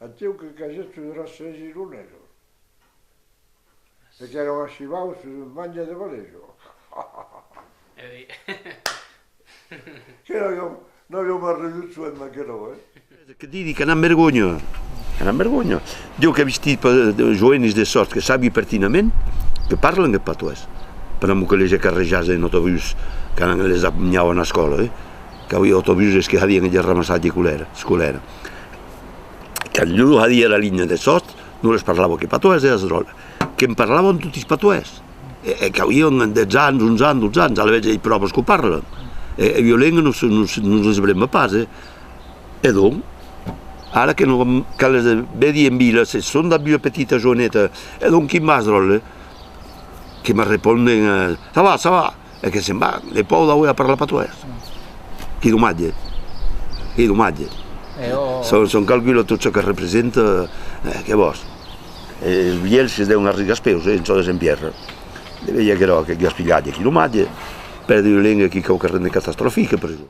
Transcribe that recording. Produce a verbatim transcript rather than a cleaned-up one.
Atiu que casèt sus era sèis ironesa. E qu'èra un chivaus sus un manja de Valesa. E oui. Que n'aviam, n'aviam arridut soent d'aquerò, eh? Que didi, que n'an vergonha. Que n'an vergonha. Diu que vestís per de joenis de sòrt que sabi pertinament que parlan eth patoès. Pr'amor que les è carrejats en autobús, que les apnhavan a escòla, eh? Qu'auie autobuses que hadien eth ramassatge escolèra, escolèra. Quan jo hadie era linha de sòrt, non les parlava que patoès, e as dròlles. Que'n parlavan totis patoès. E, e qu'auien dètz ans, onze ans, dotze ans, alavetz ei pròvas qu'o parlan. E, e ua lenga non se, non se, non se desbremba pas, eh. E donc, ara que non, que les vedi en vila, se son dab ua petita joeneta, e donc quin vas, dròlle? Que me responden, eh, ça va, ça va. E que se'n van, de paur d'auer a parlar patoès. Qu'ei domatge. Qu'ei domatge. E ò. Se, se calcula tot çò que representa, eh, que vòs. E es vielhs que deuen arrigar es peus, eh, en çò de Sent Pièrre. De veir aquerò, aqueth gaspilhatge, qu'ei domatge. Pèrder ua lenga qu'ei quauquarren de catastrofic, per jo.